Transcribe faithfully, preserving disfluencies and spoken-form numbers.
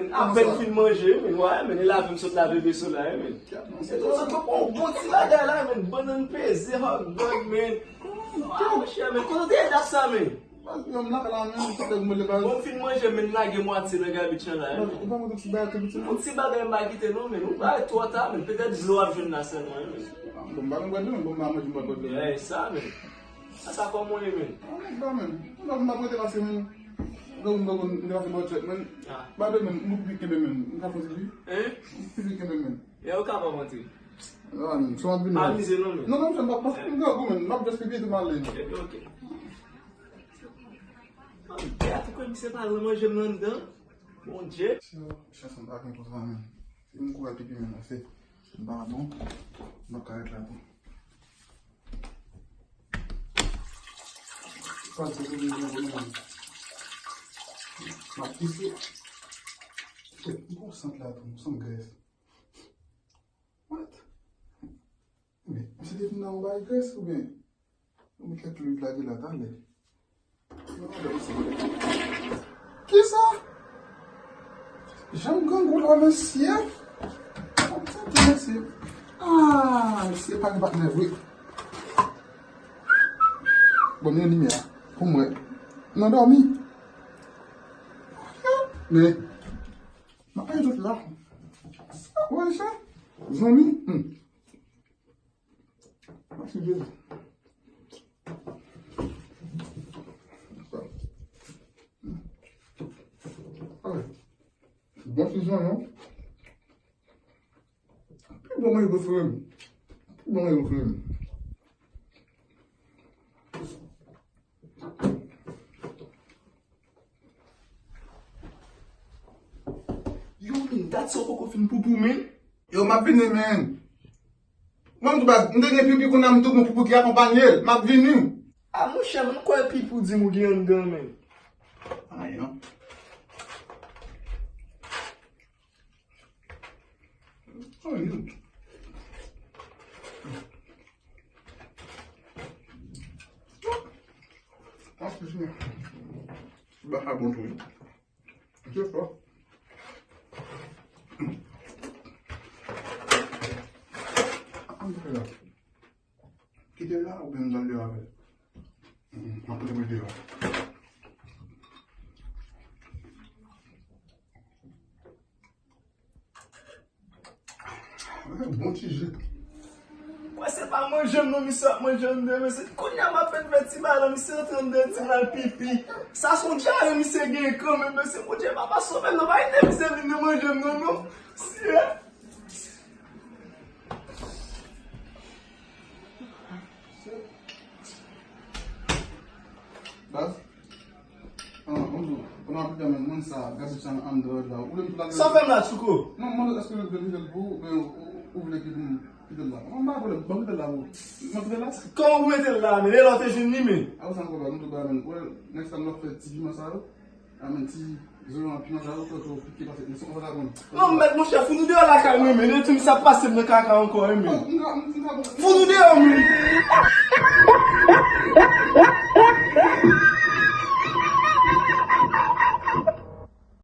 men. Apèn fin manje, men. Wè, men. E lave m sot lave veso la, men. Se tout sa, pran yon bon ti bagay la, men. Bannann peze, hot dog, men. Ah, monchè, men. Kote w te ye dat sa, men? Baz, m lakay la menm, sa fè m manje baz. Bon, m fin manje, men lage mwatye nan gabich lan la, men. Ou pa mete ti bagay tou piti non? Yon ti bagay m pa kite non, men. Ou pa twò ta, men. Petèt dlo w ap jwenn la sèlman, men. Ah, bon, m pa gen bwèt dlo, men. Bon, m pa manje, m pa bwèt dlo. Ey, sa, men. A sa kòman w ye, men? Ah, m pa, men. M pa, m pa prete pase, men. Donk, m pa konn, m te pase bò tchèk, men. Ah. Pa de, men. M pipi kenbe, men. M ka fon ti pi. Hein? M pipi kenbe, men. E ou ka pa montre. Ah, men, sa w ap vin la. Amize non, men. Non, non, m pa, pa, m grangou, men. M ap just pipi tou m ale. Ebyen, oke. Bondye, a tou kwe misye pa lan manje m nan anndan. Bondye. Si yo, chans m pa gen konsa, men. Si m kouri al pipi, men, se m pa bon. M ap ka ret la tou. Pral se pou mwen, mwen, mwen. M ap pise. Bon sant la tou, m santi grès. What? Men, misye te vin nan yon bay grès oubyen? Ou met kèk lwil lage la talè. Kisa? Jan m grangou la, mesye. Sa ki mesye? Ah, mesye pa gen patnè vre. Bon, men limyè a pou mwen. Nan dòmi. Men, m ap pale tout la. Sa wè sa? Zanmi. Hmm. Mèsi Jezi. Bon ti zonyon. Pi bon manje pou frè m. Pi bon manje pou frè m. Yo, men, dat sa w poko fin poupou, men. Yo, m ap vini, men. Mwen, m tou baz, m te gen pipi kounye a, m tou gon poupou ki akonpanye l. M ap vini. A, monchè, m kwè pipi w di m ou gen anndan, men. Ay, non. Ay, non. Aske se ba sa bon tou wi. Se fò. Ann fè la. Kite la oubyen m pral deyò avè l. M ap pote pou l deyò. Bon ti je. Kwè se pa manje m non misye ap manje anndan, mesye. Kounye a m apèn fè ti balan, misye antre anndan di m al pipi. Sa se yon dyare misye genyen kanmenm, mesye. Bondye papa sove m non, pa kite misye vin nan manje m non, non. Mesye. Baz. Ah, bonjou. Konnen apre men moun sa, gazit sa anndan la. Ou vle m tou lage. Sa w fè m la, Tchouko? Non, mwen èske nou vle m fè l pou ou, oubyen ou, ou, Ou vle ki pou m kite l la? Mwen pa pwoblèm, ban m kite l la pou ou. Mwen kite l la? Kòman pou mete l la, men? E lè w te jwenn li, men? A ou sa ankò ba, nou tout ba, men. Well, next time, lè w fè ti piman sa yo. A men, ti zo an piman sa yo, fè yo pike pase. Men se konsa sa konn. Non, mèt, monchè, fout nou deyò lakay mwen, men. Depi m sa pase m nan kaka ankò, men. Fout nou deyò, men.